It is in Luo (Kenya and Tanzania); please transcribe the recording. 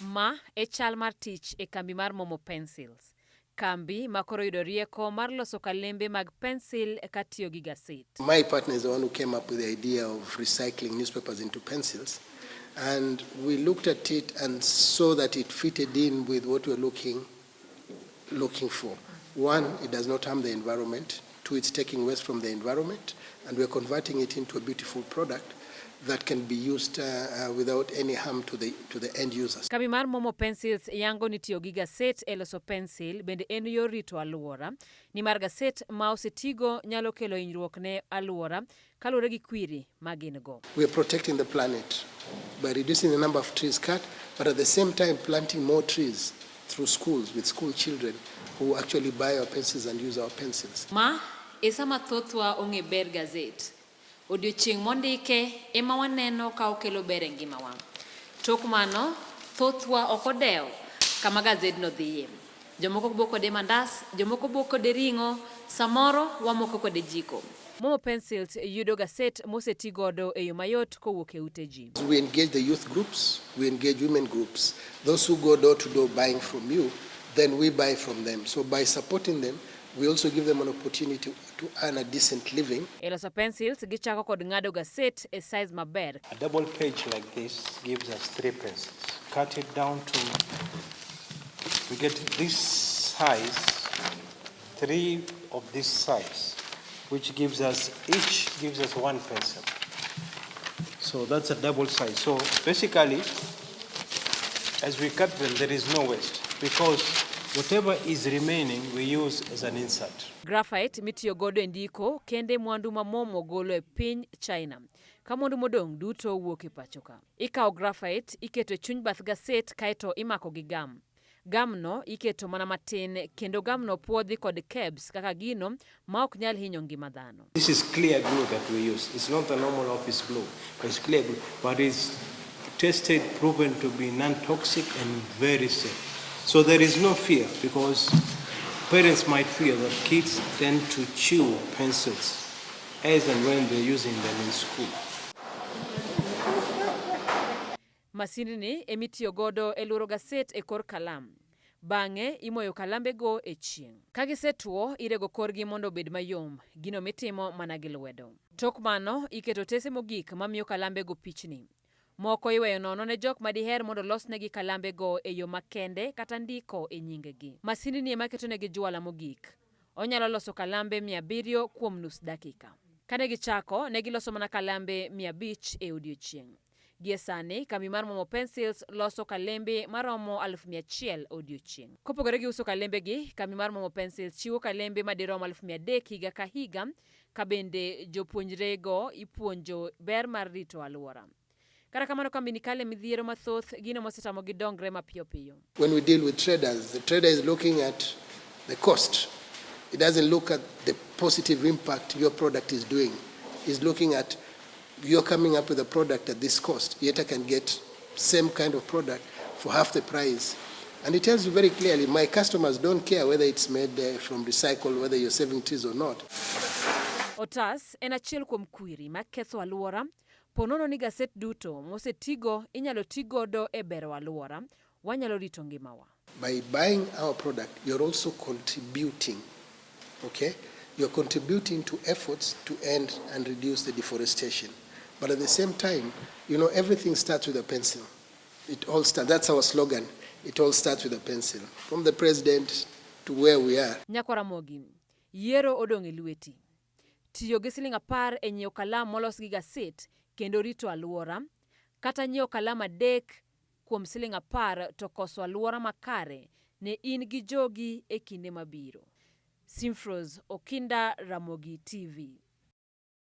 Ma e chal mar tich e kambi mar Momo Pencils. Kambi ma koro yudo rieko mar loso kalembe mag pensil ka tiyo gi gaset. My partner is the one who came up with the idea of recycling newspapers into pencils. And we looked at it and saw that it fitted in with what we're looking, looking for. One, it does not harm the environment. Two, it's taking waste from the environment. And we're converting it into a beautiful product that can be used uh, uh, without any harm to the, to the end users. Kambi mar Momo Pencils yango ni tiyo gi gaset e loso pensil bende en yor rito alwora, nimar gaset ma osetigo nyalo kelo hinyruok ne alwora kaluwore gi kwiri ma gin go. We are protecting the planet by reducing the number of trees cut, but at the same time planting more trees through schools with school children who actually buy our pencils and use our pencils. Ma e sama thothwa ong'e ber gazet. Odiochieng' mondike ema waneno ka okelo ber e ngimawa. Tok mano, thothwa ok odewo kama gazedno dhiye. Jomoko bo kode mandas, jomoko bo kode ring'o, samoro wamoko kode jiko. Momo Pencils yudo gaset moseti godo e yo mayot kowuok e ute ji. We engage the youth groups, we engage women groups. Those who go door to door buying from you, then we buy from them. So by supporting them, we also give them an opportunity to earn a decent living. E loso pencils, gichako kod ng'ado gaset e size maber. A double page like this gives us three pencils. Cut it down to, we get this size, three of this size, which gives us, each gives us one pencil. So that's a double size. So basically, as we cut them, there is no waste because whatever is remaining, we use as an insert. Graphite mitiyo godo e ndiko kende mwandu ma Momo golo e piny China, ka mwandu modong' duto wuok e pacho ka. Ikawo graphite, iketo e chuny bath gaset kaeto imako gi gam. Gamno iketo mana matin kendo gamno puodhi kod KEBS kaka gino ma ok nyal hinyo ngima dhano. This is clear glue that we use. It's not the normal office glue, but it's clear glue. But it's tested, proven to be non-toxic and very safe. So there is no fear because parents might fear that kids tend to chew pencils as and when they're using them in school. Masindni emitiyo godo e lworo gaset e kor kalam. Bang'e imoyo kalambego e chieng'. Ka gisetwo, irego korgi mondo obed mayom, gino mitimo mana gi lwedo. Tok mano, iketo otese mogik mamiyo kalambego pichni. Moko iweyo nono ne jok ma diher mondo olosnegi kalambego e yo makende kata ndiko e nyingegi. Masindni ema ketonegi jwala mogik. Onyalo loso kalambe 700 kuom nus dakika. Kane gichako, ne giloso mana kalambe 500 e odiechieng'. Gie sani, kambi mar Momo Pencils loso kalembe maromo 100,000 odiechieng'. Kopogore gi uso kalembegi, kambi mar Momo Pencils chiwo kalembe madirom 300,000 higa ka higa ka bende jopuonjrego ipuonjo ber mar rito alwora. Kata kamano kambini kale midhiero mathoth, gino mosetamogi dongre mapiyo piyo. When we deal with traders, the trader is looking at the cost. It doesn't look at the positive impact your product is doing. It's looking at you're coming up with a product at this cost, yet I can get same kind of product for half the price. And it tells you very clearly, my customers don't care whether it's made uh, from recycled, whether you're saving trees or not. Otas en achiel kuom kwiri ma ketho alwora. Po nono ni gaset duto mosetigo inyalo ti godo e bero alwora, wanyalo rito ngimawa. By buying our product, you're also contributing, okay? You're contributing to efforts to end and reduce the deforestation. But at the same time, you know, everything starts with a pencil. It all starts, that's our slogan. It all starts with a pencil. From the president to where we are. Nyakwa Ramogi, yiero odong' e lweti. Tiyo gi siling apar e nyiewo kalam molos gi gaset kendo rito alwora, kata nyiewo kalam adek kuom siling apar to koso alwora makare ne in gi jogi e kinde mabiro. Simfrose Okinda, Ramogi TV.